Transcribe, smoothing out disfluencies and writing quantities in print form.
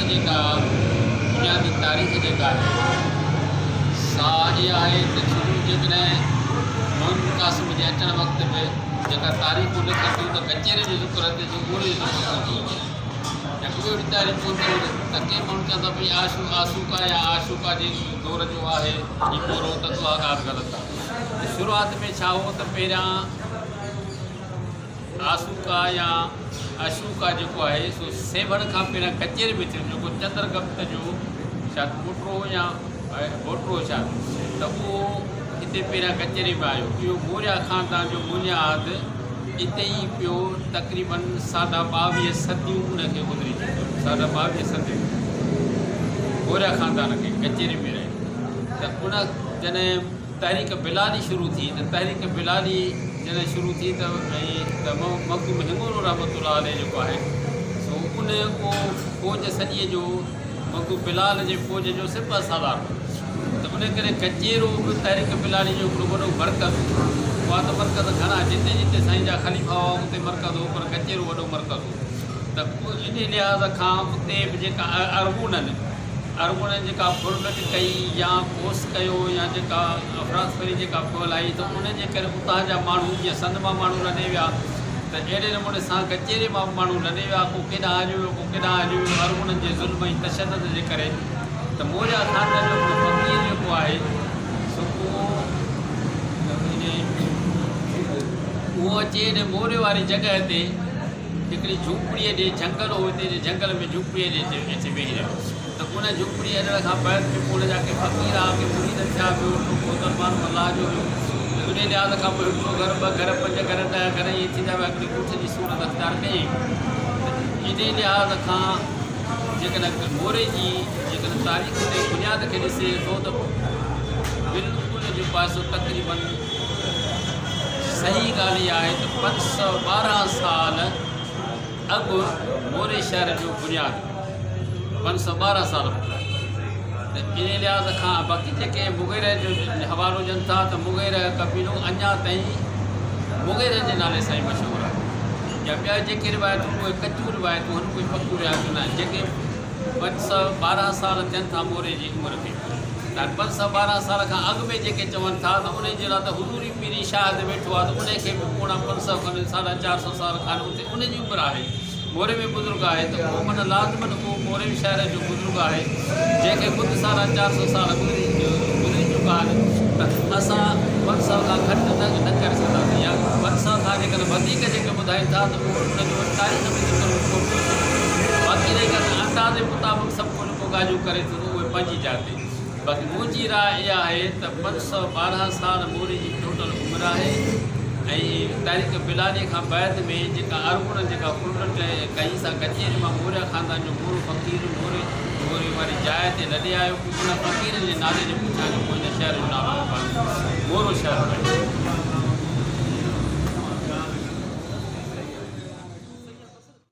جيڪا بنيادي تاريخ جيڪا آهي سا اها آهي ته شروع جيڪڏهن محمد بن قاسم جي اچڻ وقت به جيڪا تاريخون لکن ٿيون ته گچيري جو ذڪر اچي ٿو موري جو ذڪر ڪونه ٿو اچي يا ڪوئي اهڙي تاريخ ڪونه ٿي ملي ته ڪي ماڻهو چون ٿا ڀئي آشو آسوڪا يا آشوڪا جي دور جو آهي هي مورو ته اها ڳالهه غلط آهي ته شروعات ۾ ڇا هو ته پهريان آسوڪا يا اشوڪا جيڪو آهي سو سيوهڻ کان پهريان ڪچهري ۾ ٿيو جيڪو چندر گپت جو شايد پوٽو هو يا پوٽو هو شايد ته اهو هتي پهريان ڪچهري ۾ آيو. اهو موريا خاندان جو بنياد اتي ئي پيو تقريبن ساڍا 22 صديون ان کي گذري چڪيون ساڍا 22 صديون موريا خاندان کي ڪچهري ۾ رهي ته ان جڏهن تحريڪ بلالي شروع ٿي ته تحريڪ بلالي جڏهن شروع ٿي ته ۽ ته مخدوم هڱورو رحمة الله عليه جيڪو آهي سو ان اهو فوج سڄيء جو مخدوم بلال جي فوج جو سپهه سالار هو ته ان ڪري گچيرو به تحريڪ بلالي جو هڪڙو وڏو مرڪز هو. اها ته مرڪز گهڻا جتي جتي سائين جا خليفا هئا اتي مرڪز هو پر گچيرو وڏو مرڪز هو ته ان لحاظ کان اتي به جيڪا ارغونن ارغونن جيڪا ڦرلٽ ڪئي يا ڪوس ڪيو يا جيڪا افراتفري جيڪا ڦهلائي ته ان جي ڪري اتان جا ماڻهو جيئن سنڌ مان ماڻهو لڏي ويا ته اهڙي نموني سان گچيري مان به ماڻهو لڏي ويا ڪو ڪيڏانهن هليو ويو ڪو ڪيڏانهن هليو ويو ارغونن جي ظلم ۽ تشدد جي ڪري ته موريا خاندان جو هڪڙو فقير جيڪو آهي سو اهو اهو اچي ان موري واري جڳهه تي هڪڙي جهوپڙيء ڏي جهنگل هو اتي جي جهنگل ۾ جهوپڙيء ڏي اچي اچي ويهي رهيو ته ان جهوپڙيء اڏڻ کان بعد به پوء ان جا ڪي فقير ها ڪي مريد ٿيا ٻيو هڪڙو مسلمان الله جو هيو ته انهيء لحاظ کان پوء هڪڙو گهر ٻه گهر پنج گهر 10 گهر ائين ٿيندا ويا هڪڙي ڳوٺ جي صورت اختيار ڪيائين ته انهيء لحاظ کان جيڪڏهن موري جي جيڪڏهن تاريخ تي بنياد کي ڏسجي ٿو ته بلڪل جيڪو آهي سو تقريبن صحيح ڳالهه اها آهي ته 512 سال اڳ موري شهر جو بنياد پيو 512 سال پراڻو ته انهي لحاظ کان باقي جيڪي مغيره جو حوالو ڏين ٿا ته مغيره قبيلو اڃا تائين مغيره جي نالي سان ئي مشهور آهي يا ٻيا جيڪي روايتون اهي ڪچيون روايتون آهن ڪوئي پڪيون روايتون نه آهن جيڪي 512 سال ٿين ٿا موري جي عمر کي ته 512 سال کان اڳ ۾ جيڪي چون ٿا ته انهي جي لاء ته حضوري پيري شاهه تي ويٺو آهي ته انهي کي به پوڻا 500 کن ساڍا چار سو سال کن اتي ان جي عمر آهي موري ۾ بزرگ آهي ته اهو معنيٰ لازماً اهو موري شهر جو بزرگ آهي جنهن کي خود ساڍا چار سو سال گذري گذري چڪا آهن ته اسان 500 کان گهٽ نه نه ڪري سگهنداسين يا 500 کان جيڪڏهن وڌيڪ جيڪي ٻڌائين ٿا ته اهو ان جو تاريخ ۾ ذڪر به ڪونه ٿو ٿئي باقي رهي ڳالهه اندازي مطابق سڀ ڪو نه ڪو ڳالهيون ڪري ٿو ته اهي پنهنجي جاء تي باقي منهنجي راء اها آهي ته 512 سال موري جي ٽوٽل عمر آهي ۽ تحريڪ بلالي کان بعد ۾ جيڪا ارغونن جيڪا ڦرلٽ ڪئي سا گچيري مان موريا خاندان جو مورو فقير موري موري واري جاء تي لڏي آيو پوء ان فقير جي نالي جي پٺيان جيڪو هن شهر جو نالو جيڪو آهي مورو شهر پيو.